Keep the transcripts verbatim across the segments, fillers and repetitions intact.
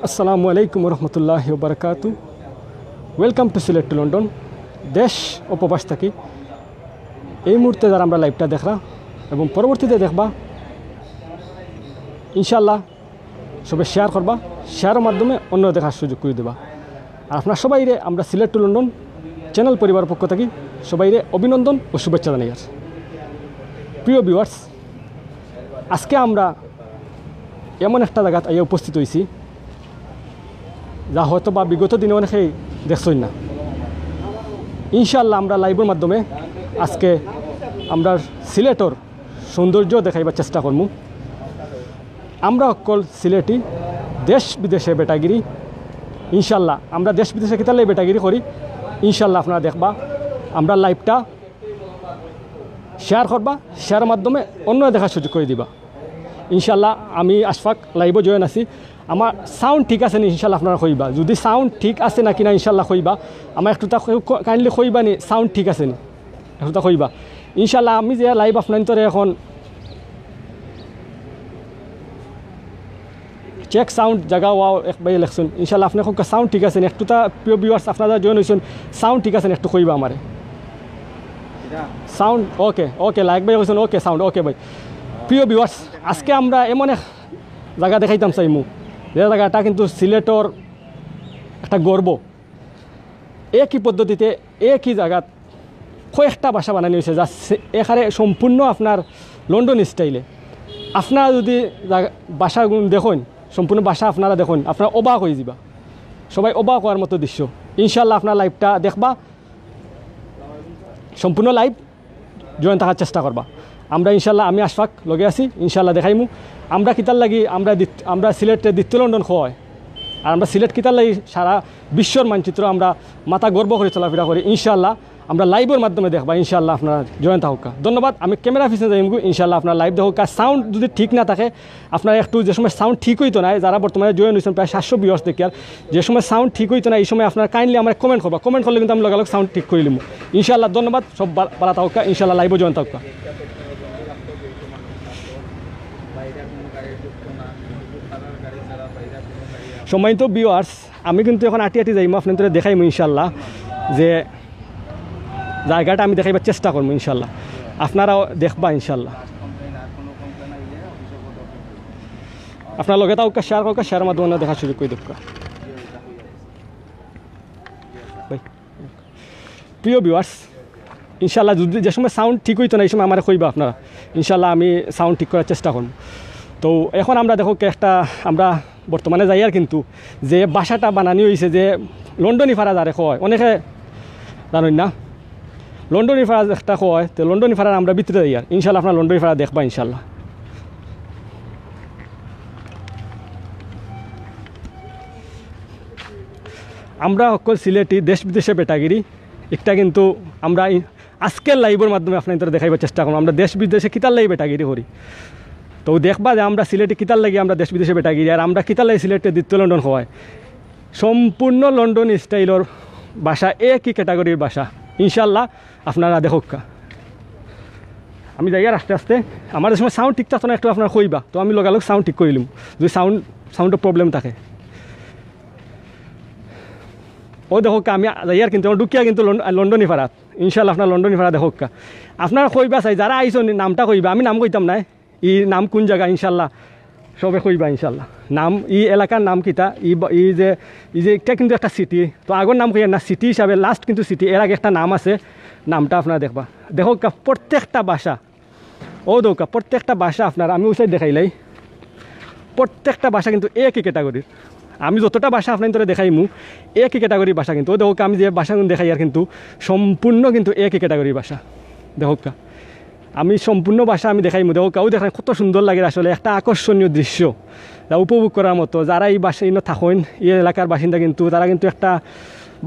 আসসালামু আলাইকুম রহমতুল্লাহ বারাকাতু। Welcome to Sylhet to London. দেশ ও প্রবাস থাকি এই মুহূর্তে যারা আমরা লাইভটা দেখরা এবং পরবর্তীতে দেখবা, ইনশাআল্লাহ সবে শেয়ার করবা, শেয়ারের মাধ্যমে অন্য দেখার সুযোগ করে দেবা। আর আপনার সবাইরে আমরা সিলেট টু লন্ডন চ্যানেল পরিবার পক্ষ থাকি সবাইরে অভিনন্দন ও শুভেচ্ছা জানাই। আর প্রিয় ভিউয়ার্স, আজকে আমরা এমন একটা জায়গাত আইয়া উপস্থিত হইছি, যা হয়তো বা বিগত দিনে অনেকেই দেখছইন না। ইনশাআল্লাহ আমরা লাইভের মাধ্যমে আজকে আমরা সিলেটর সৌন্দর্য দেখাইবার চেষ্টা করমু। আমরা অকল সিলেটি দেশ বিদেশে বেটাগিরি, ইনশাআল্লাহ আমরা দেশ বিদেশে কিতার লাগি বেটাগিরি করি, ইনশাআল্লাহ আপনারা দেখবা। আমরা লাইভটা শেয়ার করবা, শেয়ারের মাধ্যমে অন্য দেখার সুযোগ করে দিবা। ইনশাআল্লাহ আমি আশফাক, লাইভও জয়েন আছি। আমার সাউন্ড ঠিক আছে নি? ইনশাআল্লাহ আপনারা কইবা, যদি সাউন্ড ঠিক আছে নাকি না, ইনশাআল্লাহ কইবা। আমার একটু তা কাইন্ডলি কইবা নি, সাউন্ড ঠিক আছে নি, একটু তা কইবা। ইনশাআল্লাহ আমি যে লাইভ আপনার ভিতরে এখন চেক সাউন্ড জাগা ওয়াও এক ভাই লেখছইন। ইনশাআল্লাহ আপনার খুব সাউন্ড ঠিক আছে নি? একটু তা প্রিয় ভিউয়ার্স আপনারা জয়েন হইছেন, সাউন্ড ঠিক আছে নি? একটু কইবা আমারে। সাউন্ড ওকে, ওকে, লাইক ভাই কইছেন ওকে, সাউন্ড ওকে ভাই। প্রিয় ভিউয়ার্স, আজকে আমরা এমন এক জায়গা দেখাইতাম চাইমু, যে জায়গাটা কিন্তু সিলেটর একটা গর্ব। একই পদ্ধতিতে একই জায়গাত কয়েকটা বাসা বানানি হয়েছে, যা সে-, এখানে সম্পূর্ণ আপনার লন্ডন স্টাইলে। আপনারা যদি জায়গা, বাসাগুলো দেখইন, সম্পূর্ণ বাসা আপনারা দেখইন, আপনারা অবাক হয়ে যাবা। সবাই অবাক হওয়ার মতো দৃশ্য। ইনশাআল্লাহ আপনারা লাইভটা দেখবা, সম্পূর্ণ লাইভ জয়েন থাকার চেষ্টা করবা। আমরা ইনশাআল্লাহ, আমি আশফাক লগে আছি, ইনশাআল্লাহ দেখাইমু। আমরা কিতার লাগি, আমরা দ্বিত-, আমরা সিলেটে দ্বিতীয় লন্ডন কওয়া হয়, আর আমরা সিলেট কিতার লাগি সারা বিশ্বর মানচিত্র আমরা মাথা গর্ব করে চলাফেরা করি। ইনশাআল্লাহ আমরা লাইভের মাধ্যমে দেখবা, ইনশাআল্লাহ আপনারা জয়েন থাকুক্কা। ধন্যবাদ। আমি ক্যামেরা পিছনে যাইমগু, ইনশাআল্লাহ আপনারা লাইভ দেখুক্কা। সাউন্ড যদি ঠিক না থাকে, আপনারা একটু, যে সময় সাউন্ড ঠিক হইতো না, যারা বর্তমানে জয়েন হইছেন প্রায় সাতশো ভিউয়ার্স দেখিয়ার, যে সময় সাউন্ড ঠিক হইতো না, এই সময় আপনারা কাইন্ডলি আমার কমেন্ট করবা, কমেন্ট করলে কিন্তু আমি লগালগ সাউন্ড ঠিক করে নিমু। ইনশাআল্লাহ ধন্যবাদ, সব বা-, বালা থাকুক্কা, ইনশাআল্লাহ লাইভও জয়েন থাকুক্কা। সম্মানিত ভিউয়ার্স, আমি কিন্তু এখন আটি আটি যাইমু, আপনাদের দেখাইমু ইনশাআল্লাহ, যে জায়গাটা আমি দেখাইবার চেষ্টা করমু ইনশাআল্লাহ, আপনারাও দেখবা ইনশাআল্লাহ। আপনারা লগে থাকুক্কা, শেয়ার করুক্কা, শেয়ারের মাধ্যমে দেখার সুযোগ করে দেউক্কা। ভাই, প্রিয় ভিউয়ার্স, ইনশাআল্লাহ যদি যে সময় সাউন্ড ঠিক হইতো না, এই সময় আমারে কইবা আপনারা, ইনশাআল্লাহ আমি সাউন্ড ঠিক করার চেষ্টা করমু। তো এখন আমরা দেখো একটা, আমরা বর্তমানে যাইয়ার, কিন্তু যে বাসাটা বানানি হইছে, যে লন্ডনি ফাড়া যারে কয়, অনেকে জানইন না, লন্ডনি ফাড়া একটা কয়, তো লন্ডনি ফাড়ার আমরা ভিতরে যাইয়ার, ইনশাআল্লাহ আপনারা লন্ডনি ফাড়া দেখবা ইনশাআল্লাহ। আমরা হকল সিলেটি দেশ বিদেশে বেটাগিরি, একটা কিন্তু আমরা ই-, আজকের লাইভের মাধ্যমে আপনাদের দেখাইবার চেষ্টা করমু আমরা দেশ বিদেশে কিতার লাগি বেটাগিরি করি। তো দেখবা যে আমরা সিলেটি কিতার লাগি আমরা দেশ বিদেশে বেটাগিরি, আর আমরা কিতার লাগি সিলেটে দ্বিতীয় লন্ডন কওয়া হয়। সম্পূর্ণ লন্ডন স্টাইলর বাসা, একই ক্যাটাগরির বাসা। ইনশাআল্লাহ আপনারা দেখুক্কা। আমি যাইয়ার আস্তে আস্তে, আমার যে সময় সাউন্ড ঠিক থাকতো না, একটু আপনারা কইবা, তো আমি লগালগ সাউন্ড ঠিক করিলিমু, যদি সাউন্ড, সাউন্ডর প্রবলেম থাকে। ও দেখুক্কা, আমি যাইয়ার কিন্তু, আমার ঢুকিয়া কিন্তু লন্ড-, লন্ডনি ফাড়াত। ইনশাআল্লাহ আপনারা লন্ডনি ফাড়া দেখুক্কা। আপনারা কইবা চাই, যারা আইছইন নামটা কইবা, আমি নাম কইতাম না। ই নাম কোন জাগা ইনশাআল্লাহ সবে কইবা ইনশাআল্লাহ। নাম, ই এলাকার নাম কিতা, ই ব-, ই যে, ই যে একটা কিন্তু একটা সিটি, তো আগর নাম কইয়ার না, সিটি হিসাবে লাস্ট কিন্তু সিটি, এর আগে একটা নাম আছে, নামটা আপনারা দেখবা। দেখুক্কা প্রত্যেকটা বাসা, ও দেখুক্কা প্রত্যেকটা বাসা আপনার, আমি ওই সাইড দেখাইলাই, প্রত্যেকটা বাসা কিন্তু একই ক্যাটাগরির। আমি যতটা বাসা আপনার ধরে দেখাইমু, একই ক্যাটাগরির বাসা কিন্তু। ও দেখুক্কা আমি যে বাসাগুলো দেখাইয়ার কিন্তু সম্পূর্ণ কিন্তু একই ক্যাটাগরির বাসা। দেখুক্কা আমি সম্পূর্ণ বাসা আমি দেখাইমু। দেখুক্কা, ও দেখেন কত সুন্দর লাগে আসলে, একটা আকর্ষণীয় দৃশ্য, যা উপভোগ করার মতো। যারা এই বাসা ইনো থাকইন, এই এলাকার বাসিন্দা কিন্তু, তারা কিন্তু একটা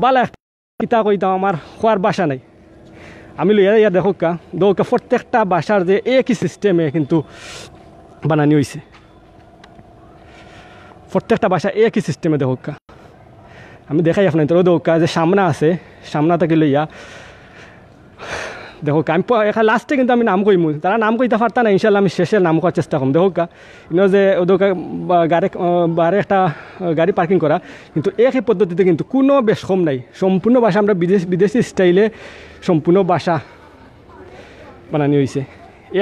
বালা একটা, কিতা কইতাম, আমার কওয়ার ভাষা নাই। আমি লইয়া যাইয়ার দেখুক্কা, দেখুক্কা প্রত্যেকটা বাসার যে একই সিস্টেমে কিন্তু বানানি হইছে, প্রত্যেকটা বাসা একই সিস্টেমে দেখুক্কা। আমি দেখাই আপনার, ও দেখুক্কা যে সামনা আছে, সামনা থাকি লইয়া দেখউক্কা, আমি প-, এখান লাস্টে কিন্তু আমি নাম কইমু, যারা নাম কইতা পারতা না, ইনশাল্লাহ আমি শেষে নাম কওয়ার চেষ্টা করমু। দেখউক্কা, ইনো যে ওদুক্কা বা-, গাড়ি, আহ, বারে একটা, আহ, গাড়ি পার্কিং করা, কিন্তু একই পদ্ধতিতে কিন্তু কুনু বেশকম নাই, সম্পূর্ণ বাসা আমরা বিদেশ, বিদেশি স্টাইলে সম্পূর্ণ বাসা বানানি অইছে,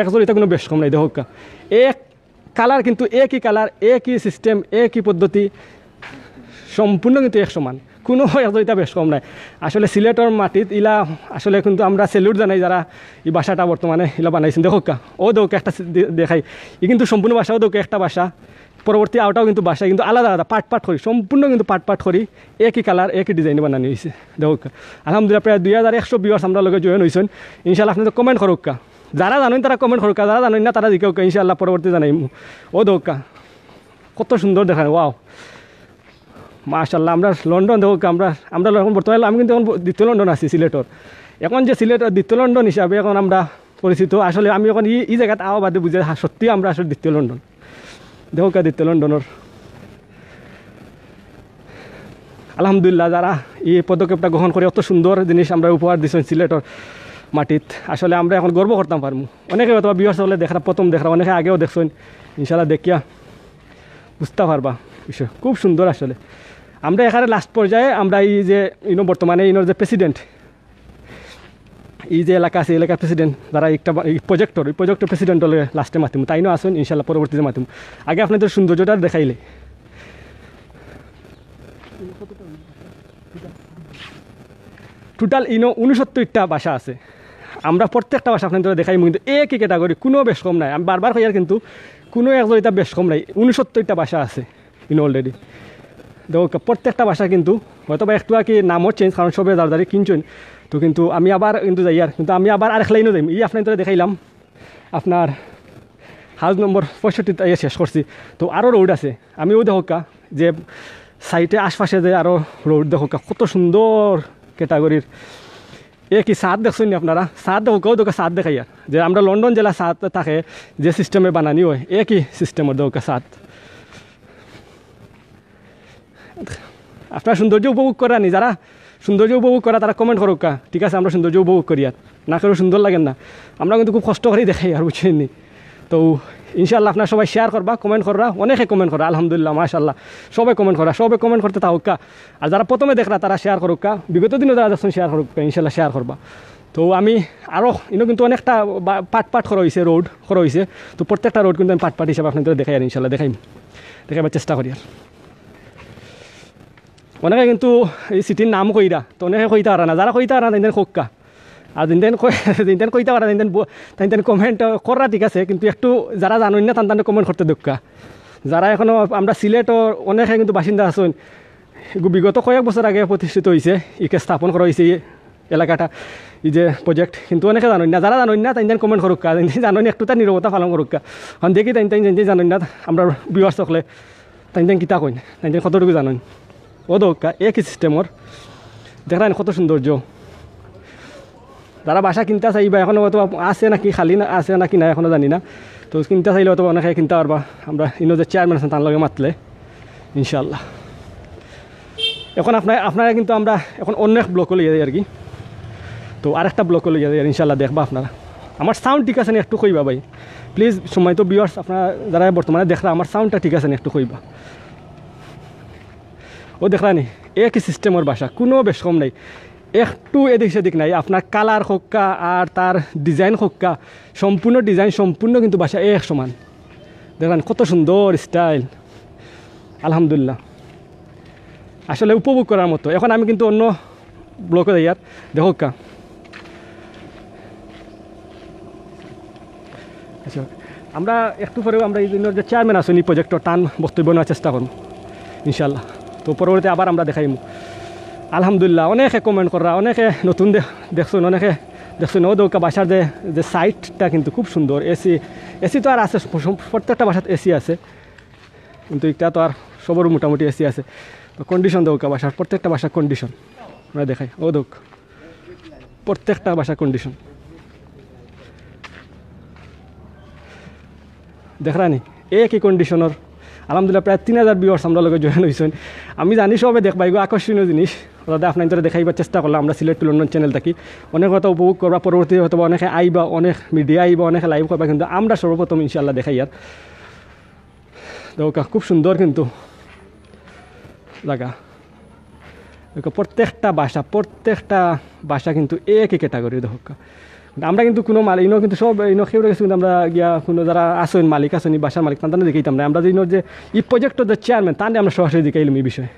এক জরিতা কুনু বেশকম নাই। দেখউক্কা, এক কালার কিন্তু একই কালার, একই সিস্টেম, একই পদ্ধতি, সম্পূর্ণ কিন্তু এক সমান, কুনু এক জরিতা বেশকম নাই। আসলে সিলেটর মাটিত ইলা আসলে কিন্তু আমরা স্যালুট জানাই যারা ই বাসাটা বর্তমানে ইলা বানাইছইন। দেখউক্কা, ও দেখউক্কা একটা সি-, দে-, দেখাই, ই কিন্তু সম্পূর্ণ বাসা, ও দেখউক্কা একটা বাসা, পরবর্তী আরোটাও কিন্তু বাসা, কিন্তু আলাদা আলাদা পার্ট পার্ট করি, সম্পূর্ণ কিন্তু পার্ট পার্ট করি, একই কালার, একই ডিজাইনে বানানি অইছে। দেখউক্কা, আলহামদুলিল্লাহ, প্রায় দুই হাজার একশো ভিউয়ার্স আমরার লগে জয়েন অইছইন। ইনশাল্লাহ আপনারা কমেন্ট করউক্কা, যারা জানইন তারা কমেন্ট করউক্কা, যারা জানইন না তারা জিকাউক্কা, ইনশাআল্লাহ পরবর্তী জানাইমু। ও দেখউক্কা, কত সুন্দর দেখইন, ওয়াও, মাশাআল্লাহ। আমরা লন্ডন দেখউক্কা, আমরা, আমরা এখন বর্তমানে, আমি কিন্তু এখন ব-, দ্বিতীয় লন্ডন আছি সিলেটর। এখন যে সিলেটর দ্বিতীয় লন্ডন হিসাবে এখন আমরা পরিচিত, আসলে আমি এখন ই, ই জাগাত আওয়া বাদে বুঝি, হ্যাঁ, সত্যি আমরা আসলে দ্বিতীয় লন্ডন। দেখউক্কা, দ্বিতীয় লন্ডনর আলহামদুলিল্লাহ, যারা ই পদক্ষেপটা গ্রহণ করি অত সুন্দর জিনিস আমরা উপহার দিছইন সিলেটর মাটিত, আসলে আমরা এখন গর্ব করতাম পারমু। অনেকে হয়তো ভিউয়ার্স অকলে দেখরা, প্রথম দেখরা, অনেকে আগেও দেখছইন, ইনশাল্লাহ দেখিয়া বুঝতা পারবা বিষয়। খুব সুন্দর আসলে। আমরা এখানে লাস্ট পর্যায়ে আমরা ই যে ইনো বর্তমানে ইনোর যে প্রেসিডেন্ট, ই যে এলাকা আছে, এলাকার প্রেসিডেন্ট, যারা একটা বা-, ই প্রজেক্টর, ই প্রজেক্টর প্রেসিডেন্ট অকলে লাস্টে মাতিমু, তাইনও আছইন, ইনশাল্লাহ পরবর্তীতে মাতিমু। আগে আপনাদের সৌন্দর্যটা দেখাইলে। টোটাল ইনো ঊনসত্তরটা বাসা আছে। আমরা প্রত্যেকটা বাসা আপনাদের দেখাইমু, কিন্তু একই ক্যাটাগরি, কুনু বেশকম নাই। আমি বারবার কইয়ার, কিন্তু কুনু এক জরিতা বেশকম নাই, ঊনসত্তরটা বাসা আছে ইনো already। দেখউক্কা, প্রত্যেকটা বাসা কিন্তু হয়তো বা একটু আর কি নামও চেঞ্জ, কারণ সবে যার যারে কিনছইন। তো কিন্তু আমি আবার কিন্তু যাইয়ার, কিন্তু আমি আবার আরেক লাইনও যাইমু, ই আপনাদের দেখাইলাম আপনার হাউস নম্বর পঁয়ষট্টিতে আইয়া শেষ করছি। তো আরও রোড আছে, আমি ও দেখউক্কা যে সাইডে আশপাশে যে আরও রোড দেখউক্কা, কত সুন্দর ক্যাটাগরির। একই ছাদ দেখছইন নি আপনারা? ছাদ দেখউক্কা, ও দেখউক্কা ছাদ দেখাইয়ার, যে আমরা লন্ডন যেলা ছাদ থাকে, যে সিস্টেমে বানানি অয়, একই সিস্টেমর দেখউক্কা ছাদ। আপনারা সৌন্দর্য উপভোগ কররা নি, যারা সৌন্দর্য উপভোগ করা তারা কমেন্ট করউক্কা, ঠিক আছে, আমরা সৌন্দর্য উপভোগ করিয়ার, না কেউ সুন্দর লাগের না, আমরা কিন্তু খুব কষ্ট করি দেখাইয়ার, বুঝছইন নি? তো ইনশাআল্লাহ আপনারা সবাই শেয়ার করবা, কমেন্ট কররা, অনেকে কমেন্ট কররা, আলহামদুলিল্লাহ, মাশাআল্লাহ, সবে কমেন্ট কররা, সবে কমেন্ট করতে থাকউক্কা। আর যারা প্রথমে দেখরা তারা শেয়ার করউক্কা, বিগত দিনও যারা দেখছইন শেয়ার করউক্কা, ইনশাআল্লাহ শেয়ার করবা। তো আমি আরও ইনো কিন্তু অনেকটা বা-, পার্ট পার্ট করা অইছে, রোড করা অইছে। তো প্রত্যেকটা রোড কিন্তু আমি পার্ট পার্ট হিসাবে আপনাদের দেখাইয়ার, ইনশাআল্লাহ দেখাইমু, দেখাইবার চেষ্টা করিয়ার। অনেকে কিন্তু ই সিটির নাম কইরা, তো অনেকে কইতা পাররা না, যারা কইতা পাররা না তাইন তাইন কউক্কা। আর তাইন তাইন কই-, তাইন তাইন কইতা পাররা, তাইন তাইন ব-, তাইন তাইন কমেন্ট কররা, ঠিক আছে, কিন্তু একটু যারা জানইন না তান তান কমেন্ট করতে দেউক্কা। যারা এখনো আমরা সিলেটর অনেকে কিন্তু বাসিন্দা আছইন, এগু বিগত কয়েক বছর আগে প্রতিষ্ঠিত অইছে, ইকে স্থাপন করা অইছে ই এলাকাটা, ই যে প্রজেক্ট, কিন্তু অনেকে জানইন না, যারা জানইন না তাইন তাইন কমেন্ট করউক্কা, তাইন তাইন জানইন একটু তার নীরবতা পালন করউক্কা। এখন দেখি তাইন তাইন, তাইন তাইন জানইন না, আমরা ভিউয়ার্স অকলে তাইন তাইন কিতা কইন, তাইন তাইন কতটুকু জানইন। ও দেখউক্কা, একই সিস্টেমর, দেখরা নি কত সৌন্দর্য। যারা বাসা কিনতা চাইবা, এখনো হয়তো আছে নাকি, খালি না, আছে নাকি না, এখনো জানি না। তো কিনতা চাইলে হয়তো অনেকে কিনতা পারবা। আমরা ইনো যে চেয়ারম্যান আছইন, তান লগে মাতলে ইনশাআল্লাহ। এখন আপনারা, আপনারা কিন্তু আমরা এখন অন্য এক ব্লকো লইয়া যাই আর কি। তো আরেকটা ব্লকো লইয়া যাই আর ইনশাআল্লাহ, দেখবা আপনারা। আমার সাউন্ড ঠিক আছে নি একটু কইবা ভাই, প্লিজ। সম্মানিত ভিউয়ার্স, আপনারা যারা বর্তমানে দেখরা, আমার সাউন্ডটা ঠিক আছে নি একটু কইবা। ও দেখরা নি, একই সিস্টেমর বাসা, কুনু বেশকম নাই, একটু এদিক সেদিক নাই। আপনার কালার কউক্কা আর তার ডিজাইন কউক্কা, সম্পূর্ণ ডিজাইন, সম্পূর্ণ কিন্তু বাসা এক সমান। দেখরা নি কত সুন্দর স্টাইল, আলহামদুলিল্লাহ, আসলে উপভোগ করার মতো। এখন আমি কিন্তু অন্য ব্লকো যাইয়ার, দেখউক্কা। আচ্ছা, আমরা একটু পরেও আমরা ই যে চেয়ারম্যান আছইন ই প্রজেক্টর, তান বক্তব্য নেওয়ার চেষ্টা করমু ইনশাআল্লাহ। তো পরবর্তী আবার আমরা দেখাইমু। আলহামদুলিল্লাহ, অনেকে কমেন্ট কররা, অনেকে নতুন দে-, দেখছইন, অনেকে দেখছইন। ও দেখউক্কা বাসার যে, যে সাইডটা কিন্তু খুব সুন্দর, এসি, এসি তো আর আছে, স-, স-, প্রত্যেকটা বাসাত এসি আছে, কিন্তু ইটা তো আর সবরউ মোটামুটি এসি আছে। তো কন্ডিশন দেখউক্কা বাসার, প্রত্যেকটা বাসার কন্ডিশন আমরা দেখাই। ও দেখউক্কা, প্রত্যেকটা বাসার কন্ডিশন দেখরা নি, একই কন্ডিশনর। আলহামদুলিল্লাহ, প্রায় তিন হাজার ভিউয়ার্স আমরার লগে জয়েন অইছইন। আমি জানি সবে দেখবা, এগু আকর্ষণীয় জিনিস। দাদা, আপনাইন্তরে দেখাইবার চেষ্টা করলাম আমরা সিলেট টু লন্ডন চ্যানেল থাকি। অনেক কথা উপভোগ করবা, পরবর্তী হয়তো বা অনেকে আইবা, অনেক মিডিয়া আইবা, অনেকে লাইভ করবা, কিন্তু আমরা সর্বপ্রথম ইনশাআল্লাহ দেখাইয়ার। দেখউক্কা, খুব সুন্দর কিন্তু জাগা। দেখো, প্রত্যেকটা বাসা, প্রত্যেকটা বাসা কিন্তু একই ক্যাটাগরি। দেখউক্কা, আমরা কিন্তু কুনু মালিক, ইনো কিন্তু সব, ইনো কেউর গেছে কিন্তু আমরা গিয়া কুনু যারা আছইন, মালিক আছইন, ই বাসার মালিক, তানতানে দেখাইতাম না। আমরা যে ইনোর যে ই প্রজেক্টর যে চেয়ারম্যান, তানরে আমরা সরাসরি দেখাইলাম ই বিষয়ে।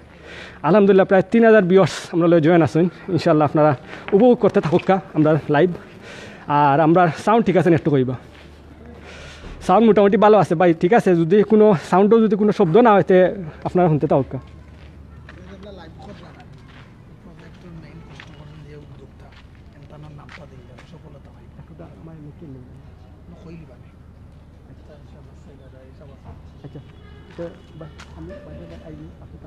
আলহামদুলিল্লাহ, প্রায় তিন হাজার ভিউয়ার্স আমরা লগে জয়েন আছইন। ইনশাআল্লাহ আপনারা উপভোগ করতে থাকউক্কা আমরা লাইভ। আর আমরা সাউন্ড ঠিক আছে নি একটু কইবা? সাউন্ড মোটামুটি ভালো আছে ভাই, ঠিক আছে। যদি কুনু সাউন্ডও যদি কুনু শব্দ না অয় তে আপনারা হুনতে থাকউক্কা। আপনারা লাইভ করলেন, প্রজেক্টর মেইন কষ্ট করেন যে উদ্যোক্তা, এনতানোর নামটা দিন যেন সফলতা হয়। একটু দা-, আমার মুখে নেই। না, কইলি বাদে। আচ্ছা, ইনশাআল্লাহ, সেই দাদা, এই সব আছে। আচ্ছা, তো বা-, আমি বাইরে আইনি, আপনি তো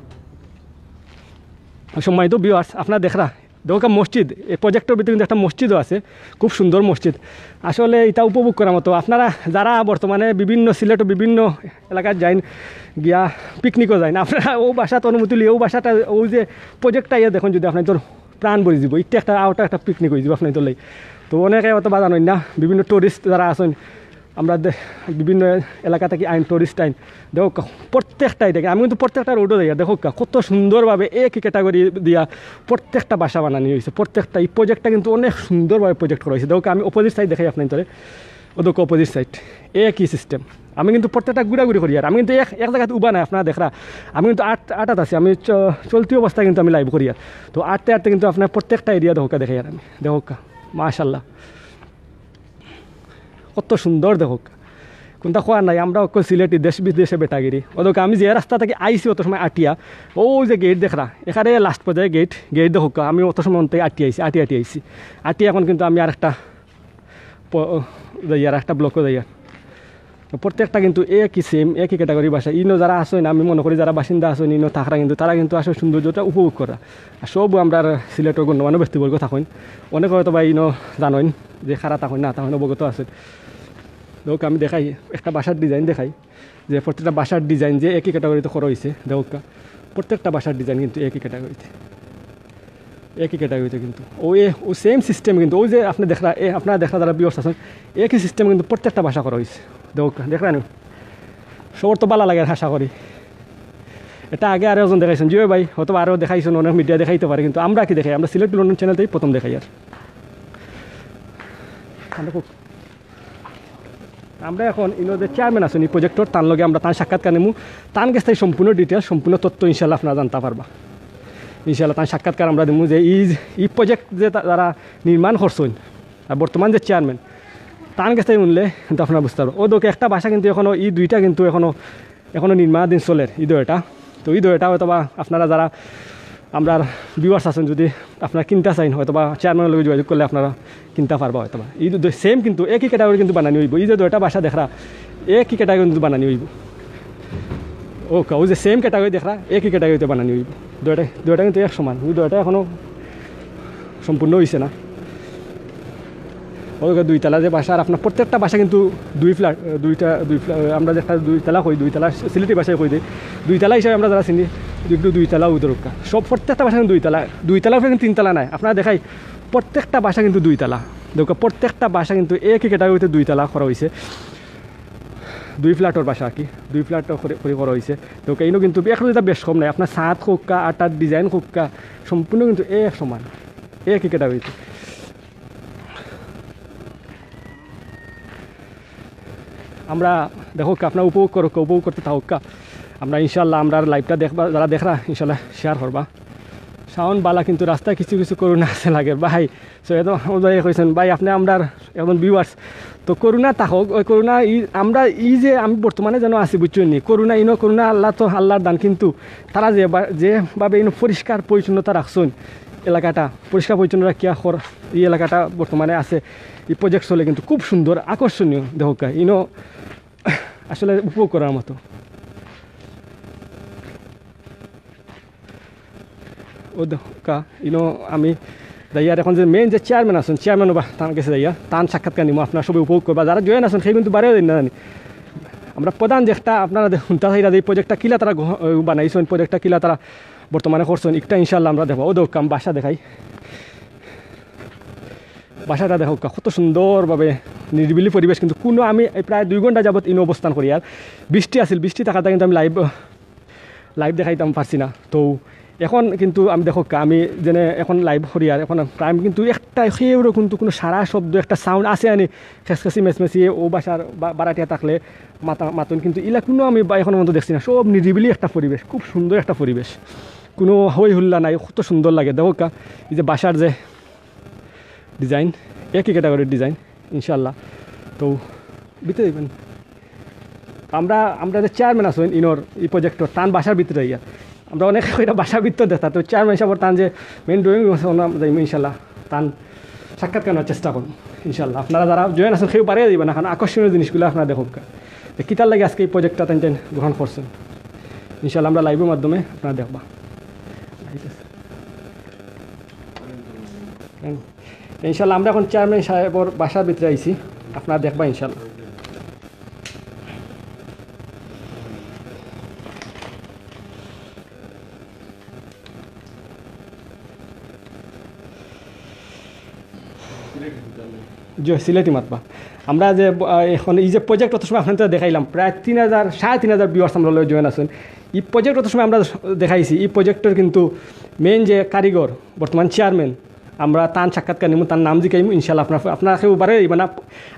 সম্মানিত ভিউয়ার্স, আপনারা দেখরা, দেখউক্কা মসজিদ, এই প্রজেক্টর ভিতরে কিন্তু একটা মসজিদও আছে, খুব সুন্দর মসজিদ। আসলে ইটা উপভোগ করার মতো। আপনারা যারা বর্তমানে বিভিন্ন সিলেটর বিভিন্ন এলাকাত যাইন, গিয়া পিকনিকও যাইন, আপনারা অউ বাসাত অনুমতি লইয়া অউ বাসাটা, অউ যে প্রজেক্টটা ইয়া দেখইন, যদি আপনাইন্তর প্রাণ ভরি যিবো, ইটা একটা আউটা একটা পিকনিক অই যিবো আপনাইন্তর লাগি। তো অনেকে হয়তো বা জানইন না, বিভিন্ন টুরিস্ট যারা আছইন, আমরা দে-, বিভিন্ন এলাকা থাকি আইন, টুরিস্ট আইন, দেখউক্কা, প্রত্যেকটাই দেখে, আমি কিন্তু প্রত্যেকটা রোডও যাইয়া দেখউক্কা, কত সুন্দরভাবে একই ক্যাটাগরি দিয়া প্রত্যেকটা বাসা বানানি অইছে। প্রত্যেকটা, ই প্রজেক্টটা কিন্তু অনেক সুন্দরভাবে প্রজেক্ট করা অইছে। দেখউক্কা, আমি অপোজিট সাইড দেখাই আপনাইন্তরে, অউ দেখউক্কা অপোজিট সাইড, একই সিস্টেম। আমি কিন্তু প্রত্যেকটা ঘুরাঘুরি করিয়ার, আমি কিন্তু এক, এক জাগাত উবা নাই, আপনারা দেখরা, আমি কিন্তু আট, আটাত আছি, আমি চ-, চলতি অবস্থায় কিন্তু আমি লাইভ করিয়ার। তো আটতে আটতে কিন্তু আপনারা প্রত্যেকটা এরিয়া দেখউক্কা দেখাইয়ার আমি, দেখউক্কা, মাশাআল্লাহ। কত সুন্দর দেখউক্কা। কুনতা কওয়ার নাই, আমরা অকল সিলেটি, দেশ বিদেশে বেটাগিরি। অউ দেখউক্কা, আমি যে রাস্তা থাকি আইছি অত সময় আটিয়া, অউ যে গেট দেখরা, এখানে লাস্ট পর্যায়ে গেট, গেট দেখউক্কা, আমি অত সময় অন্তে আটি আইছি, আটি আটি আইছি। আটি এখন কিন্তু আমি আরেকটা প-, যাইয়ার, আরেকটা ব্লকও যাইয়ার। তো প্রত্যেকটা কিন্তু একই সেম, একই ক্যাটাগরি বাসা। ইনো যারা আছইন, আমি মনে করি যারা বাসিন্দা আছইন, ইনো থাকরা কিন্তু, তারা কিন্তু আসলে সৌন্দর্যটা উপভোগ করা। আর সব আমরার সিলেটর গণ্যমান্য ব্যক্তিবর্গ থাকইন। অনেকে হয়তো বা ইনো জানইন যে কারা থাকইন না থাকইন, অবগত আছইন। দেখউক্কা, আমি দেখাই, একটা বাসার ডিজাইন দেখাই, যে প্রত্যেকটা বাসার ডিজাইন যে একই ক্যাটাগরিতে করা অইছে। দেখউক্কা, প্রত্যেকটা বাসার ডিজাইন কিন্তু একই ক্যাটাগরিতে, একই ক্যাটাগরিতে কিন্তু। অউ এ-, অউ সেম সিস্টেম কিন্তু, অউ যে আপনে দেখরা, এ, আপনারা দেখরা যারা ভিউয়ার্স আছইন, একই সিস্টেম কিন্তু প্রত্যেকটা বাসা করা অইছে। দেখউক্কা, দেখরা নি? সবর তো ভালা লাগের আশা করি। ইটা আগে আরো একজন দেখাইছইন, জি অয় ভাই, হয়তো আরো দেখাইছইন, অনেক মিডিয়া দেখাইতে পারে, কিন্তু আমরা কি দেখাই? আমরা সিলেট টু লন্ডন চ্যানেল থাকি প্রথম দেখাইয়ার। আমরা এখন ইনো যে চেয়ারম্যান আছইন ই প্রজেক্টর, তান লগে আমরা তান সাক্ষাৎকার নিমু। তান গেছ থাকি সম্পূর্ণ ডিটেইলস, সম্পূর্ণ তথ্য ইনশাআল্লাহ আপনারা জানতা পারবা। ইনশাআল্লাহ তান সাক্ষাৎকার আমরা দিমু যে ই, ই প্রজেক্ট যে তা-, যারা নির্মাণ করছইন, আর বর্তমান যে চেয়ারম্যান, তান গেছ থাকি হুনলে কিন্তু আপনারা বুঝতা পারবা। অউ দেখউক্কা, একটা বাসা কিন্তু এখনো, ই দুইটা কিন্তু এখনো, এখনো নির্মাণাধীন চলের, ই দুইটা। তো ই দুইটা হয়তো বা আপনারা যারা আমরার ভিউয়ার্স আছইন, যদি আপনারা কিনতা চাইন, হয়তো বা চেয়ারম্যানর লগে যোগাযোগ করলে আপনারা কিনতা পারবা হয়তো বা। ই দু-, সেম কিন্তু একই ক্যাটাগরি কিন্তু বানানি অইবো। ই যে দুইটা বাসা দেখরা, একই ক্যাটাগরি কিন্তু বানানি অইবো। অউ দেখউক্কা, অউ যে সেম ক্যাটাগরি দেখরা, একই ক্যাটাগরিতে বানানি অইবো। দুইটা, দুইটা কিন্তু এক সমান। ই দুইটা এখনো সম্পূর্ণ অইছে না। অউ দেখউক্কা দুইতলা যে বাসা, আর আপনার প্রত্যেকটা বাসা কিন্তু দুই ফ্ল্যাট, দুইটা, দুই ফ্ল্যাট, আমরা যে একটা দুইতলা কই, দুইতলা সিলেটি ভাষায় কই দেই, দুইতলা হিসাবে আমরা যারা চিনি, একটু দুইতলা অউ দেখউক্কা। সব প্রত্যেকটা বাসা কিন্তু দুইতলা, দুইতলা উপরে কিন্তু তিনতলা নাই। আপনারা দেখাই, প্রত্যেকটা বাসা কিন্তু দুইতলা। দেখউক্কা, প্রত্যেকটা বাসা কিন্তু একই ক্যাটাগরিতে দুইতলা করা অইছে। দুই ফ্ল্যাটর বাসা আর কি, দুই ফ্ল্যাট করি, করি করা অইছে। দেখউক্কা, ইনো কিন্তু একটু যেটা বেশ কম নাই, আপনার ছাদ দেখউক্কা, আটার ডিজাইন দেখউক্কা, সম্পূর্ণ কিন্তু এক সমান, একই ক্যাটাগরিতে। আমরা দেখউক্কা, আপনারা উপভোগ করউক্কা, উপভোগ করতে থাকউক্কা। আমরা ইনশাআল্লাহ, আমরার লাইভটা দেখবা, যারা দেখরা ইনশাআল্লাহ শেয়ার করবা। সাউন্ড বালা, কিন্তু রাস্তায় কিছু কিছু করুণা আছে লাগের ভাই। So, এত ভাই কইছইন, ভাই, আপনে আমরার একজন ভিউয়ার্স, তো করুণা থাকউক, অউ করুণা ই, আমরা ই যে আমি বর্তমানে যেন আছি, বুঝছইন নি? করুণা ইনো করুণা আল্লাহ তো আল্লাহর দান, কিন্তু তারা যে বা-, যেভাবে ইনো পরিষ্কার পরিচ্ছন্নতা রাখছইন, এলাকাটা পরিষ্কার পরিচ্ছন্ন রাখিয়া কর-, ই এলাকাটা বর্তমানে আছে, ই প্রজেক্ট চলে কিন্তু খুব সুন্দর, আকর্ষণীয়। দেখউক্কা, ইনো আসলে উপভোগ করার মতো। অউ দেখউক্কা, ইনো আমি যাইয়ার এখন যে মেইন যে চেয়ারম্যান আছইন, চেয়ারম্যান বা তান গেছে যাইয়া, তান সাক্ষাৎকার নিমু, আপনারা সবে উপভোগ করবা। যারা জয়েন আছইন, কেউ কিন্তু বারেও যাইন না জানি। আমরা প্রধান যে একটা আপনারা দে-, হুনতা চাইরা যে ই প্রজেক্টটা কিলা তারা গ্রহ-, বানাইছইন, প্রজেক্টটা কিলা তারা বর্তমানে করছইন, একটা ইনশাআল্লাহ আমরা দেখবো। ও দেখউক্কা, আমি বাসা দেখাই, বাসাটা দেখউক্কা, কত সুন্দরভাবে নিরিবিলি পরিবেশ। কিন্তু কুনু, আমি এই প্রায় দুই ঘন্টা যাবত ইনো অবস্থান করিয়ার, বৃষ্টি আছিল, বৃষ্টি থাকাতে কিন্তু আমি লাইভ লাইভ দেখাইতাম পারছি না। তো এখন কিন্তু আমি দেখউক্কা, আমি যেনে এখন লাইভ করিয়ার, এখন টাইম কিন্তু একটা, কেউরও কিন্তু কুনু সারা শব্দ, একটা সাউন্ড আছে আনি, খেসখেসি মেসমেসি, ও বাসার বা-, বারাটিয়া থাকলে মাতা-, মাতুন, কিন্তু ইলা কুনু আমি বা-, এখন পর্যন্ত দেখছি না। সব নিরিবিলি একটা পরিবেশ, খুব সুন্দর একটা পরিবেশ, কুনু হই হুল্লা নাই, কত সুন্দর লাগে। দেখউক্কা, এই যে বাসার যে ডিজাইন, একই ক্যাটাগরির ডিজাইন, ইনশাআল্লাহ। তো ভিতরে যাইবেন। আমরা, আমরা যে চেয়ারম্যান আছইন ইনোর, ই প্রজেক্টর, তান বাসার ভিতরে ইয়া। আমরা অনেক কইরা বাসার ভিতরে দেখতা, তো চেয়ারম্যান সাহেবর তান যে মেইন ড্রয়িং রুম আছে, ওনা যাইমু ইনশাআল্লাহ, তান সাক্ষাৎকার নেওয়ার চেষ্টা করমু ইনশাআল্লাহ। আপনারা যারা জয়েন আছইন, কেউ বারে যাইবা না, কারণ আকর্ষণীয় জিনিসগুলা আপনারা দেখউক্কা। যে কিতার লাগি আজকে ই প্রজেক্টটা তাইন তাইন গ্রহণ করছইন, ইনশাআল্লাহ আমরা লাইভর মাধ্যমে আপনারা দেখবা। ঠিক আছে। ইনশাআল্লাহ, আমরা এখন চেয়ারম্যান সাহেবর বাসার ভিতরে আইছি, আপনারা দেখবা ইনশাআল্লাহ। জি, সিলেটি মাতবা। আমরা যে, আহ, এখন এই যে প্রজেক্ট অত সময় আপনাদের দেখাইলাম, প্রায় তিন হাজার, সাড়ে তিন হাজার ভিউয়ার্স আমরা লগে জয়েন আছইন। ই প্রজেক্ট অত সময় আমরা দেখাইছি, ই প্রজেক্টর কিন্তু মেইন যে কারিগর, বর্তমান চেয়ারম্যান, আমরা তান সাক্ষাৎকার নিমু, তান নাম জিকাইমু, ইনশাআল্লাহ আপনারা, আপনারা কেউ বারে যাইবা না।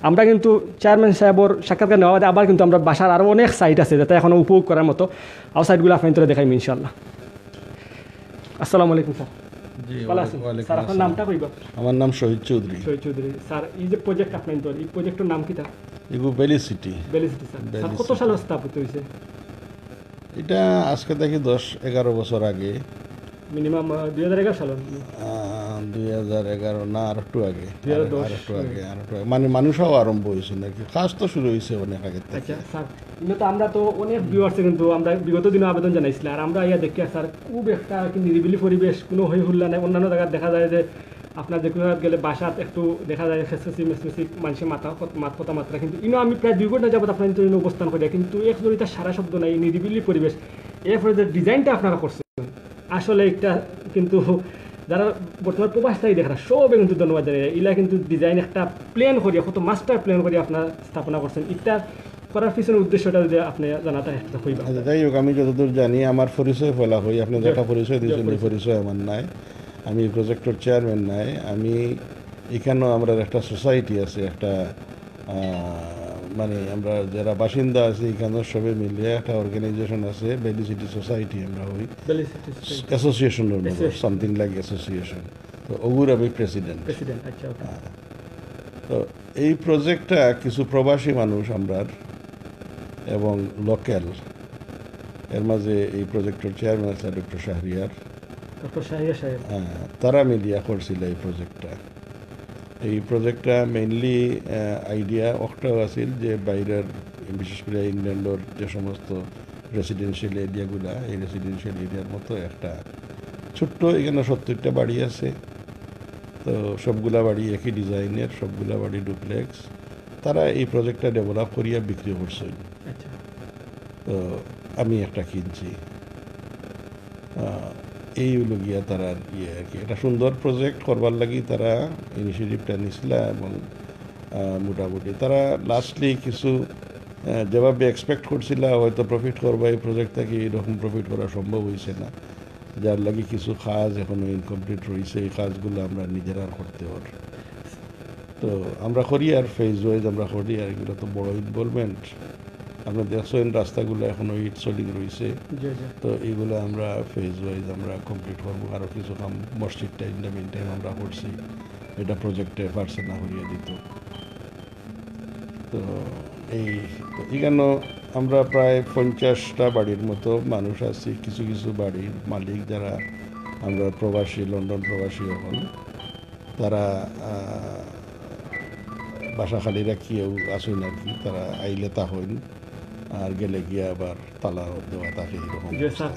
আমরা কিন্তু চেয়ারম্যান সাহেবর সাক্ষাৎকার নেওয়া বাদে আবার কিন্তু আমরা বাসার আরও অনেক সাইট আছে, যেটা এখনো উপভোগ করার মতো, আরও সাইটগুলা আপনাদের দেখাইমু ইনশাআল্লাহ। আসসালামু আলাইকুম স্যার। জি, ভালা আছইন? ওয়ালাইকুম স্যার, আপনার আসসালাম। নামটা কইবা? আমার নাম শহীদ চৌধুরী। শহীদ চৌধুরী। স্যার, এই যে প্রজেক্ট আপনার, এই প্রজেক্টর নাম কিতা? ইগু valley city. Valley city, sir. Valley sir, কত সিটি। সালে স্থাপিত হইছে? এটা আজকে থাকি দশ এগারো বছর আগে। মিনিমাম, আহ, দুই হাজার এগারো সালে? আহ, দুই হাজার এগারো না, আর একটু আগে। দুই হাজার দশ। আর একটু আগে, আর একটু আগে। মানে, মানুষ হওয়া আরম্ভ হইছে নাকি? কাজ তো শুরু হইছে অনেক আগে থেকে। আচ্ছা, স্যার, কিন্তু তো আমরা তো অনেক ভিউয়ার্সে কিন্তু আমরা বিগত দিনও আবেদন জানাইছিলাম, আর আমরা ইয়া দেখি, স্যার, খুব একটা কি নিরিবিলি পরিবেশ, কুনু হই হুল্লা নাই। অন্যান্য জায়গায় দেখা যায় যে আপনার যে কুনু জায়গাত গেলে বাসাত একটু দেখা যায় খেসখেসি মেসমেসি মানষে মাতা-, মাত কথাবার্তা, কিন্তু ইনো আমি প্রায় দুই ঘন্টা যাবত আপনার ইনো অবস্থান করি, কিন্তু এক জরিতা সারা শব্দ নাই, নিরিবিলি পরিবেশ। এরপরে যে ডিজাইনটা আপনারা করছেন, আসলে একটা কিন্তু যারা বর্তমান প্রবাস থাকি দেখরা সবে কিন্তু ধন্যবাদ জানাই। ইলা কিন্তু ডিজাইন একটা প্ল্যান করিয়া, কত মাস্টার প্ল্যান করিয়া আপনারা স্থাপনা করছেন। ইটা করার পিছনে উদ্দেশ্যটা যদি আপনি জানাতে একটা কইবা। আচ্ছা, যাই হোক, আমি যতদূর জানি, আমার পরিচয় বলা হই, আপনি জি। যেটা পরিচয় জি, দিয়েছেন, এই পরিচয়। পরিচয় আমার নাই। আমি এই প্রজেক্টর চেয়ারম্যান নাই। আমি এখানেও আমরা একটা সোসাইটি আছে, একটা, আহ, মানে, আমরা যারা বাসিন্দা আছি, এখানে সবে মিলে একটা অর্গানাইজেশন আছে, ভ্যালি সিটি সোসাইটি আমরা হই। Valley city society. অ্যাসোসিয়েশনের মতো, অ্যাসোসিয়েশন। Something like association। তো ওগুর আমি প্রেসিডেন্ট। প্রেসিডেন্ট, আচ্ছা, ওকে। হ্যাঁ। তো এই প্রজেক্টটা কিছু প্রবাসী মানুষ আমরার এবং লোকাল, এর মাঝে এই প্রজেক্টর চেয়ারম্যান আছে ডক্টর শাহরিয়ার। ডক্টর শাহরিয়ার সাহেব। হ্যাঁ, তারা মিলিয়া করছিল এই প্রজেক্টটা। এই প্রজেক্টটা মেইনলি, আহ, আইডিয়া ওটাও আছিল যে বাইরের, বিশেষ করে ইংল্যান্ডর যে সমস্ত রেসিডেন্সিয়াল এরিয়াগুলা, এই রেসিডেন্সিয়াল এরিয়ার মতো একটা ছোট্ট, এখানে সত্তরটা বাড়ি আছে। তো সবগুলা বাড়ি একই ডিজাইনের, সবগুলা বাড়ি ডুপ্লেক্স। তারা এই প্রজেক্টটা ডেভেলপ করিয়া বিক্রি করছে। আচ্ছা। তো আমি একটা কিনছি। আহ, এই হইল গিয়া তারার ইয়ে আর কি। একটা সুন্দর প্রজেক্ট করবার লাগি তারা ইনিশিয়েটিভটা নিছিলা এবং, আহ, মোটামুটি তারা লাস্টলি কিছু, আহ, যেভাবে এক্সপেক্ট করছিলা হয়তো প্রফিট করবা এই প্রজেক্ট থাকি, এরকম প্রফিট করা সম্ভব হইছে না, যার লাগি কিছু কাজ এখনো ইনকমপ্লিট রইছে। এই কাজগুলা আমরা নিজেরার করতে অর। তো আমরা করি আর ফেজ ওয়াইজ আমরা করি আর এগুলা তো বড় ইনভলভমেন্ট। আপনি দেখছেন রাস্তাগুলা এখনো ইট সোলিং রইছে। জি, জি। তো এইগুলা আমরা ফেজ ওয়াইজ আমরা কমপ্লিট করবো। আরো কিছু কাম মসজিদটা in the meantime আমরা করছি, এটা প্রজেক্টে পারছে না করিয়া দিত। তো এই, তো এখানো আমরা প্রায় পঞ্চাশটা বাড়ির মতো মানুষ আছি। কিছু কিছু বাড়ির মালিক যারা আমরা প্রবাসী, লন্ডন প্রবাসী, এখন তারা, আহ, বাসা খালি রাখিয়াও আছইন আর কি, তারা আইলে তা হইন, আর গেলে গিয়া আবার তালা দেওয়া থাকে এরকম জি, স্যার। অবস্থা।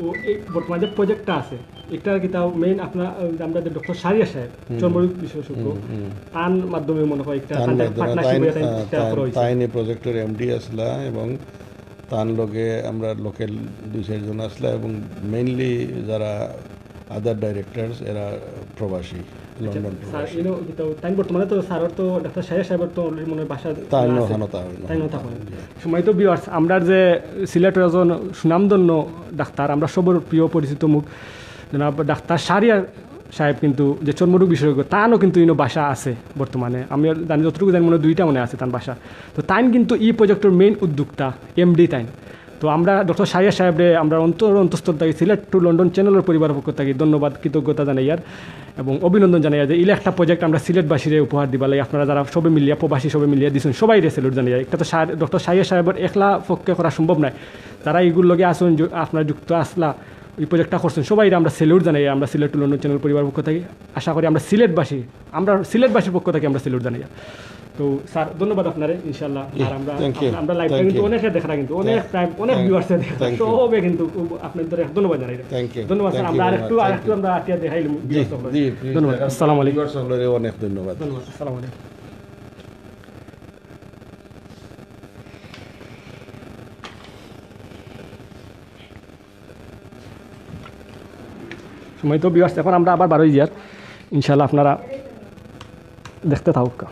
ও, এই বর্তমানে যে প্রজেক্টটা আছে, এটা কিতা মেইন আপনার, আহ, আমরা যে ডক্টর শাহরিয়ার সাহেব, হুম। চর্মরোগ বিশেষজ্ঞ, হুম, হুম। তার মাধ্যমে মনে হয় একটা তার তাদের মাধ্যমে পার্টনারশিপ তাইন, হয়ে তাই আহ, একটা তাইন, করা হয়েছে। তাইন এই প্রজেক্টর এমডি আসলা এবং তান লগে আমরা লোকাল দুই চারজন আসলা এবং মেইনলি যারা আদার ডাইরেক্টরস, এরা প্রবাসী, লন্ডন স্যার, প্রবাসী। ইনো কিন্তু তাইন বর্তমানে তো স্যারর তো, ডাক্তার শাহিয়া সাহেবর তো already মনে হয় বাসা তাই আছে। নহানো তা হইল। তাই নহানো তা হইল। সম্মানিত ভিউয়ার্স, আমরা যে সিলেটর একজন সুনামধন্য ডাক্তার, আমরা সবর প্রিয় পরিচিত মুখ, জনাব ডাক্তার শাহরিয়ার সাহেব কিন্তু যে চর্মরোগ বিশেষজ্ঞ, তানও কিন্তু ইনো বাসা আছে বর্তমানে। আমি জানি, যতটুকু জানি, মনে হয় দুইটা মনে আছে তান বাসা। তো তাইন কিন্তু ই প্রজেক্টর মেইন উদ্যোক্তা, এমডি তাইন। তো আমরা ডক্টর শাহরিয়ার সাহেবরে আমরা অন্তর অন্তঃস্থল থাকি সিলেট টু লন্ডন চ্যানেলর পরিবারর পক্ষ থাকি ধন্যবাদ, কৃতজ্ঞতা জানাইয়ার এবং অভিনন্দন জানাইয়ার যে ইলা একটা প্রজেক্ট আমরা সিলেটবাসীরে উপহার দিবার লাগি আপনারা যারা সবে মিলিয়া, প্রবাসী সবে মিলিয়া দিছইন, সবাইরে স্যালুট জানাইয়ার। একটা তো ডক্টর শাহরিয়ার সাহেবর একলা পক্ষে করা সম্ভব নায়, যারা ইগুর লগে আছইন, যু- আপনারা যুক্ত আছলা, ই প্রজেক্টটা করছইন, সবাইরে আমরা স্যালুট জানাইয়ার। আমরা সিলেট টু লন্ডন চ্যানেল পরিবারর পক্ষ থাকি আশা করি আমরা সিলেটবাসী, আমরা সিলেটবাসীর পক্ষ থাকি আমরা স্যালুট জানাইয়ার। তো স্যার, ধন্যবাদ আপনারে, ইনশাআল্লাহ। জি, আর আমরা thank you, আমরা লাইভটা thank কিন্তু you। অনেকে দেখরা, কিন্তু অনেক টাইম, অনেক Thank- ভিউয়ার্সে দেখরা, thank you। সবে কিন্তু খুব আপনাদের এক ধন্যবাদ জানাই। Thank you, ধন্যবাদ thank স্যার। you আমরা very আরেকটু much, thank আরেকটু you। আমরা আটিয়া দেখাইলাম জি, ভিউয়ার্স সকলরে। জি, please, ধন্যবাদ। দেখান। আসসালামু আলাইকুম। ভিউয়ার্স সকলরে অনেক ধন্যবাদ। ধন্যবাদ। আসসালামু আলাইকুম। সম্মানিত ভিউয়ার্স, এখন আমরা আবার বারোই যার, ইনশাআল্লাহ আপনারা দেখতে থাকুক্কা।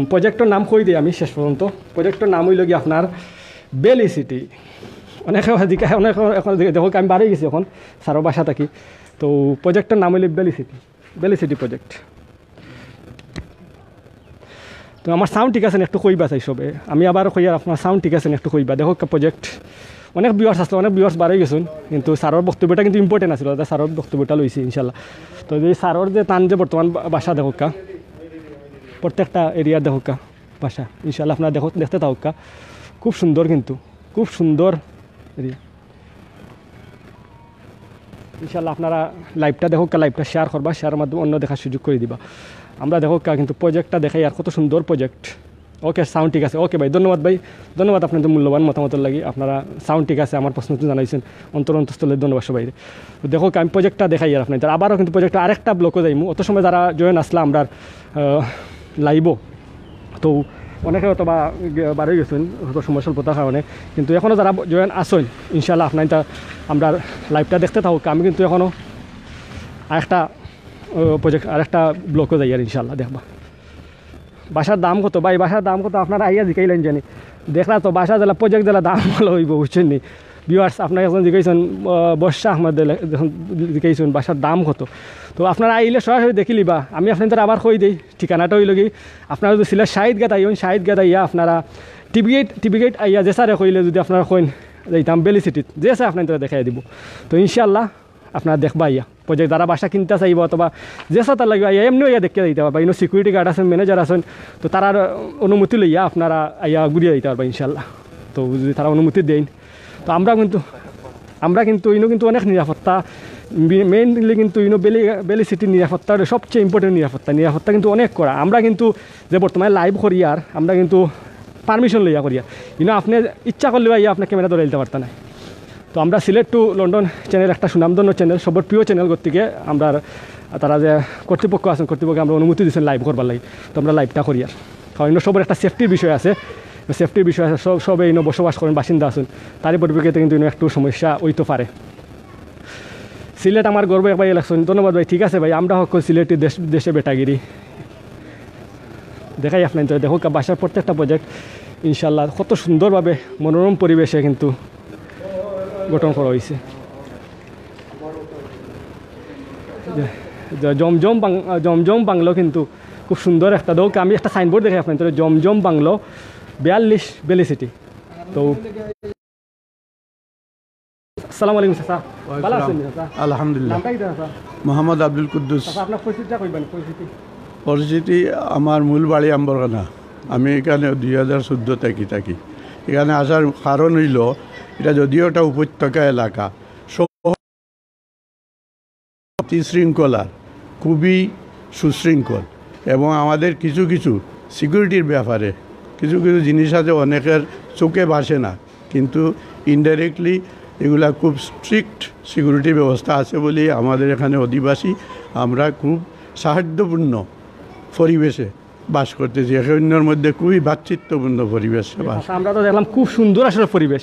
প্রজেক্টর নাম কই দিই আমি শেষ পর্যন্ত। প্রজেক্টর নাম হইল কি আপনার বেলি সিটি। অনেকে জিজ্ঞাসা, অনেকে এখন দেখো, আমি বারোই গেছি এখন স্যারর বাসা থাকি। তো প্রজেক্টর নাম হইল বেলি সিটি, বেলি সিটি প্রজেক্ট। তো আমার সাউন্ড ঠিক আছে নি একটু কইবা চাই সবে, আমি আবার কইয়ার আপনার সাউন্ড ঠিক আছে নি একটু কইবা। দেখো প্রজেক্ট অনেক ভিউয়ার্স আসলো, অনেক ভিউয়ার্স বারোই গেছইন, কিন্তু স্যারর বক্তব্যটা কিন্তু ইম্পর্টেন্ট আছিল, দাদা স্যারর বক্তব্যটা লইছি ইনশাল্লাহ। তো এই স্যারর যে তান যে বর্তমান বা- বাসা দেখুক্কা, প্রত্যেকটা এরিয়ার দেখুক্কা বাসা, ইনশাল্লাহ আপনারা দেখো, দেখতে থাকুক্কা। খুব সুন্দর, কিন্তু খুব সুন্দর এরিয়া। ইনশাল্লাহ আপনারা লাইভটা দেখুক্কা, লাইভটা শেয়ার করবা, শেয়ারর মাধ্যমে অন্য দেখার সুযোগ করি দিবা। আমরা দেখুক্কা কিন্তু প্রজেক্টটা দেখাইয়ার, কত সুন্দর প্রজেক্ট। ওকে, সাউন্ড ঠিক আছে। ওকে ভাই, ধন্যবাদ ভাই, ধন্যবাদ আপনাদের মূল্যবান মতামতর লাগি। আপনারা সাউন্ড ঠিক আছে, আমার প্রশ্ন তো জানাইছেন, অন্তর অন্তঃস্থলে ধন্যবাদ সবাইরে। তো দেখুক্কা, আমি প্রজেক্টটা দেখাইয়ার আপনাদের, আবারও কিন্তু প্রজেক্টটা আরেকটা ব্লকও যাইমু। অত সময় যারা জয়েন আসলা আমরার লাইভও, তো অনেকে হয়তো বা গে- বারোই গেছইন হয়তো সময় স্বল্পতার কারণে, কিন্তু এখনও যারা জয়েন আসইন ইনশাল্লাহ আপনারা আমরা লাইভটা দেখতে থাকুক্কা। আমি কিন্তু এখনও আরেকটা প্রজেক্ট, আরেকটা ব্লকও যাইয়ার ইনশাল্লাহ। দেখবা বাসার দাম কত ভাই, বাসার দাম কত আপনারা আইয়া জিকাইলেন জানি। দেখলা তো বাসা জেলা প্রজেক্ট জেলা দাম ভালা অইবো, বুঝছইন নি? ভিউয়ার্স, আপনারা একজন জিকাইছইন, আহ, বর্ষা আহমদ দে-, যখন জিকাইছইন বাসার দাম কত, তো আপনারা আইলে সরাসরি দেখিলিবা। আমি আপনাদের আবার কই দেই, ঠিকানাটা হইল কি, আপনারা যদি সিলেট শাহিদগাঁও আইন, শাহিদগাঁও আইয়া আপনারা টিভি গেট, টিভি গেট আইয়া যে স্যারে কইলে যদি আপনারা কইন যাইতাম বেলি সিটিত, যে স্যার আপনাদের দেখাই দিব। তো ইনশাল্লাহ আপনারা দেখবা আইয়া প্রজেক্ট যারা বাসা কিনতা চাইবা অথবা যে স্যার তার লাগি আইয়া এমনি আইয়া দেখিয়া যাইতা পারবা। ইনো সিকিউরিটি গার্ড আছইন, ম্যানেজার আছইন, তো তারার অনুমতি লইয়া আপনারা আইয়া ঘুরিয়া যাইতা পারবা ইনশাল্লাহ। তো যদি তারা অনুমতি দেইন, তো আমরা কিন্তু আমরা কিন্তু ইনো কিন্তু অনেক নিরাপত্তা, মেইনলি কিন্তু ইনো বেলি বেলি সিটির নিরাপত্তা সবচেয়ে ইম্পর্টেন্ট নিরাপত্তা। নিরাপত্তা কিন্তু অনেক করা। আমরা কিন্তু যে বর্তমানে লাইভ করিয়ার, আমরা কিন্তু পারমিশন লইয়া করিয়ার। ইনো আপনি ইচ্ছা করলে আইয়া আপনার ক্যামেরা ধরে দিতে পারতা না। তো আমরা সিলেট টু লন্ডন চ্যানেল একটা সুনামধন্য চ্যানেল, সবার প্রিয় চ্যানেল গতিকে আমরা তারা যে কর্তৃপক্ষ আছইন, কর্তৃপক্ষে আমরা অনুমতি দিছইন লাইভ করবার লাগি। তো আমরা লাইভটা করিয়ার, কারণ ইনো সবার একটা সেফটির বিষয় আছে, সেফটির বিষয় আছে। সব সবে ইনো বসবাস করইন, বাসিন্দা আছইন, তারই পরিপ্রেক্ষিতে কিন্তু ইনো একটু সমস্যা হইতে পারে। সিলেট আমার গর্ব, এক ভাই লেখছইন, ধন্যবাদ ভাই। ঠিক আছে ভাই, আমরা হক্কল সিলেটি দেশ দেশে বেটাগিরি দেখাই আপনাদের। দেখুক্কা বাসার প্রত্যেকটা প্রজেক্ট ইনশাল্লাহ কত সুন্দরভাবে মনোরম পরিবেশে কিন্তু গঠন করা হইছে। যে- যে জমজম বাং- জমজম বাংলো কিন্তু খুব সুন্দর একটা। দেখুক্কা আমি একটা সাইনবোর্ড দেখাই আপনাদের, জমজম বাংলো বিয়াল্লিশ বেলি সিটি। তো আসসালামু আলাইকুম চাচা, ভালা আছইন নি চাচা? আলহামদুলিল্লাহ। নামটা কিতা চাচা? মোহাম্মদ আব্দুল কুদ্দুস। চাচা, আপনার পরিচিতিটা কইবেন, পরিচিতি। পরিচিতি, আমার মূল বাড়ি আম্বরখানা। আমি এখানে দুই হাজার চোদ্দ থাকি থাকি। এখানে আসার কারণ হইল, এটা যদিও একটা উপত্যকা এলাকা, শহর অতি শৃঙ্খলা, খুবই সুশৃঙ্খল, এবং আমাদের কিছু কিছু সিকিউরিটির ব্যাপারে কিছু কিছু জিনিস আছে অনেকের চোখে ভাসে না, কিন্তু ইনডাইরেক্টলি এগুলা খুব স্ট্রিক্ট সিকিউরিটি ব্যবস্থা আছে বলেই আমাদের এখানে অধিবাসী আমরা খুব সাহায্যপূর্ণ পরিবেশে বাস করতেছি। এখানর মধ্যে খুবই ভাতৃত্বপূর্ণ পরিবেশ বাস। আচ্ছা, আমরা তো দেখলাম খুব সুন্দর আসলে পরিবেশ,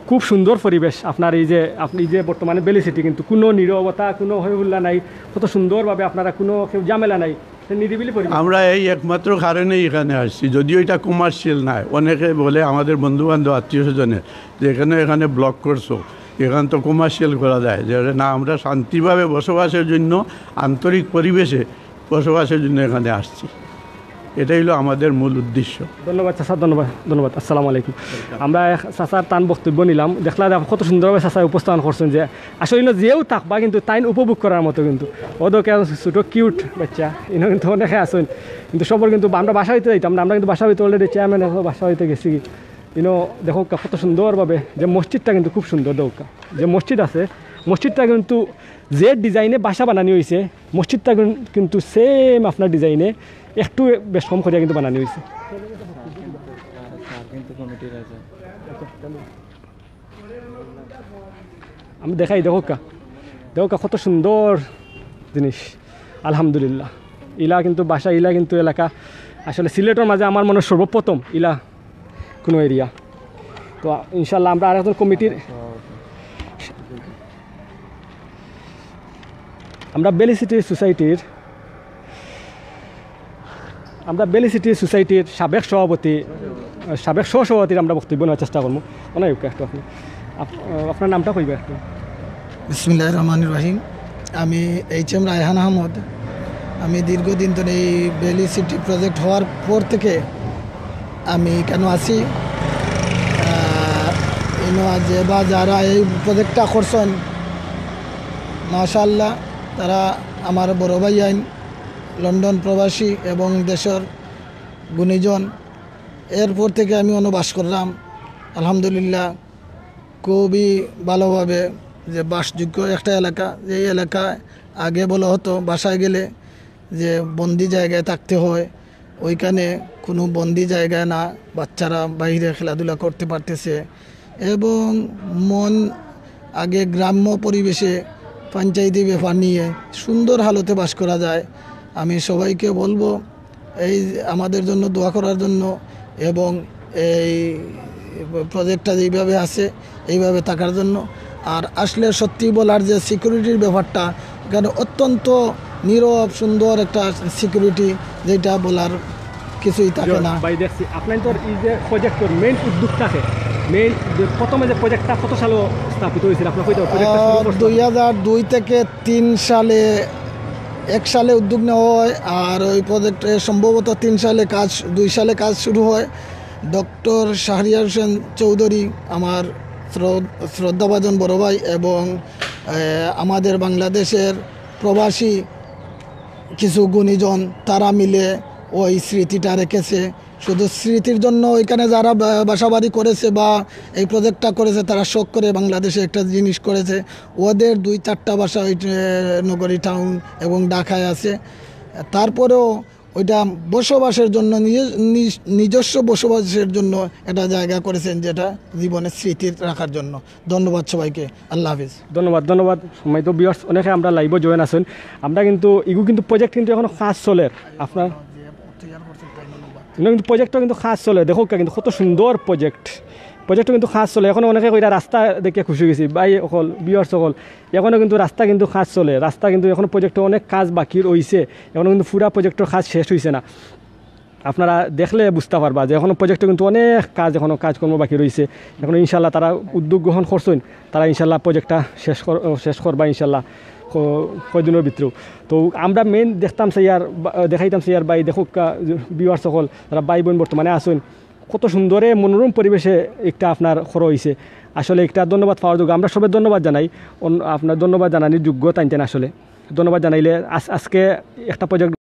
খুব সুন্দর পরিবেশ। আপনার এই যে, আপনি যে বর্তমানে বেলি সিটি, কিন্তু কোনো নীরবতা, কোনো হইহুল্লা নাই, কত সুন্দরভাবে আপনারা, কোনো কেউ ঝামেলা নাই, নিরিবিলি পরিবেশ। আমরা এই একমাত্র কারণেই এখানে আসছি, যদিও এটা কমার্শিয়াল নয়। অনেকে বলে, আমাদের বন্ধু বান্ধব, আত্মীয় স্বজনে, যে এখানে এখানে ব্লক করছো, এখানে তো কমার্শিয়াল করা যায়, যে না, আমরা শান্তিভাবে বসবাসের জন্য, আন্তরিক পরিবেশে বসবাসের জন্য এখানে আসছি। এটাই হলো আমাদের মূল উদ্দেশ্য। ধন্যবাদ চাচা, ধন্যবাদ, ধন্যবাদ। আসসালামু আলাইকুম। আমরা এক চাচার তান বক্তব্য নিলাম, দেখলা যে কত সুন্দরভাবে চাচায় উপস্থাপন করছেন যে আসলে ইনো যেও থাকবা কিন্তু তাইন উপভোগ করার মতো কিন্তু। ওদো কেউ ছোটো কিউট বাচ্চা, ইনো কিন্তু অনেকে আছেন, কিন্তু সবর কিন্তু আমরা বাসা হইতে যাইতাম না, আমরা কিন্তু বাসা হইতে অলরেডি চেয়ারম্যান এখন বাসা হইতে গেছি। ইনো দেখো কত সুন্দরভাবে যে মসজিদটা কিন্তু খুব সুন্দর দেখো, যে মসজিদ আছে, মসজিদটা কিন্তু যে ডিজাইনে বাসা বানানি হয়েছে, মসজিদটা কিন- কিন্তু সেম আপনার ডিজাইনে, একটু বেশ কম করিয়া কিন্তু বানানি হয়েছে। কিন্তু কমিটির আছে। আমি দেখাই, দেখো কা, দেখো কা, কত সুন্দর জিনিস। আলহামদুলিল্লাহ, ইলা কিন্তু বাসা, ইলা কিন্তু এলাকা আসলে সিলেটের মাঝে আমার মনে হয় সর্বপ্রথম ইলা কোনো এরিয়া। তো ইনশাল্লাহ আমরা আরেকজন কমিটির, আমরা বেলি সিটি সোসাইটির, আমরা বেলি সিটি সোসাইটির সাবেক সভাপতি, সাবেক সহসভাপতির আমরা বক্তব্য নেওয়ার চেষ্টা করবো। ওনার একটু আপনি আপ- আপনার নামটা কইবা একটু। বিসমিল্লাহ রহমান রহিম। আমি এইচ এম রায়হান আহমদ। আমি দীর্ঘদিন ধরে এই বেলি সিটি প্রজেক্ট হওয়ার পর থেকে আমি কেন আছি, আহ, ইনো যে বা যারা এই প্রজেক্টটা করছেন, মাশাআল্লাহ, তারা আমার বড় ভাই আইন, লন্ডন প্রবাসী এবং দেশের গুণীজন। এরপর থেকে আমি অনুবাস করলাম, আলহামদুলিল্লাহ, খুবই ভালোভাবে, যে বাসযোগ্য একটা এলাকা, যে এলাকায় আগে বলা হতো বাসায় গেলে যে বন্দি জায়গায় থাকতে হয়, ওইখানে কোনো বন্দি জায়গায় না, বাচ্চারা বাইরে খেলাধুলা করতে পারতেছে এবং মন আগে গ্রাম্য পরিবেশে পঞ্চায়েতি ব্যাপার নিয়ে সুন্দর হালতে বাস করা যায়। আমি সবাইকে বলবো এই আমাদের জন্য দোয়া করার জন্য এবং এই প্রজেক্টটা যেইভাবে আছে এইভাবে থাকার জন্য। আর আসলে সত্যি বলার যে সিকিউরিটির ব্যাপারটা, এখানে অত্যন্ত নীরব সুন্দর একটা সিকিউরিটি, যেটা বলার কিছুই থাকে না। ভাই দেখছি আপনার তো এই যে প্রজেক্টর মেইন উদ্যোক্তাকে, মেইন যে প্রথমে যে প্রজেক্টটা কত সালে স্থাপিত হয়েছিল আপনার কইতে পারবেন? প্রজেক্টটা শুরু করতে দুই হাজার দুই থেকে তিন সালে, এক সালে উদ্যোগ নেওয়া হয়, আর ওই প্রজেক্টে সম্ভবত তিন সালে কাজ, দুই সালে কাজ শুরু হয়। ডক্টর শাহরিয়ার হোসেন চৌধুরী, আমার শ্রদ- শ্রদ্ধাভাজন বড় ভাই এবং আহ, আমাদের বাংলাদেশের প্রবাসী কিছু গুণীজন, তারা মিলে ওই স্মৃতিটা রেখেছে। শুধু স্মৃতির জন্য ওইখানে যারা বা- বাসাবাড়ি করেছে বা এই প্রজেক্টটা করেছে, তারা শখ করে বাংলাদেশে একটা জিনিস করেছে। ওদের দুই চারটা বাসা ওই, এ, নগরী টাউন এবং ঢাকায় আছে। তারপরেও ওইটা বসবাসের জন্য, নিজে- নিজ- নিজস্ব বসবাসের জন্য একটা জায়গা করেছেন, যেটা জীবনের স্মৃতি রাখার জন্য। ধন্যবাদ সবাইকে, আল্লাহ হাফিজ। ধন্যবাদ, ধন্যবাদ। সম্মানিত ভিউয়ার্স, অনেকে আমরা লাইভও জয়েন আছেন। আমরা কিন্তু ইগু কিন্তু প্রজেক্ট কিন্তু এখনো কাজ চলের। আপনার ইনো কিন্তু প্রজেক্টও কিন্তু কাজ চলে, দেখো কিন্তু কত সুন্দর প্রজেক্ট। প্রজেক্টও কিন্তু কাজ চলে। এখনো অনেকে কইরা রাস্তা দেখে খুশি হয়ে গেছি। ভাই অকল, ভিউয়ার্স অকল, এখনো কিন্তু রাস্তা কিন্তু কাজ চলে। রাস্তা কিন্তু এখনো প্রজেক্টর অনেক কাজ বাকি রইছে। এখনো কিন্তু পুরা প্রজেক্টর কাজ শেষ হইছে না। আপনারা দেখলে বুঝতে পারবা যে এখনো প্রজেক্টে কিন্তু অনেক কাজ, এখনো কাজকর্ম বাকি রইছে। এখনো ইনশাল্লাহ তারা উদ্যোগ গ্রহণ করছেন, তারা ইনশাল্লাহ প্রজেক্টটা শেষ কর-, শেষ করবা ইনশাল্লাহ ক-, কয়দিনের ভিতরেও। তো আমরা মেইন দেখতাম চাইয়ার বা-, দেখাইতাম চাইয়ার ভাই, দেখুক, আহ, ভিউয়ার্স সকল, তারা ভাই বোন বর্তমানে আছেন, কত সুন্দরে মনোরম পরিবেশে একটা আপনার করা হইছে। আসলে একটা ধন্যবাদ পাওয়ার যোগ্য, আমরা সবাই ধন্যবাদ জানাই, অন-, আপনার ধন্যবাদ জানানির যোগ্য তাইনতেন আসলে। ধন্যবাদ জানাইলে আজ-, আজকে একটা প্রজেক্ট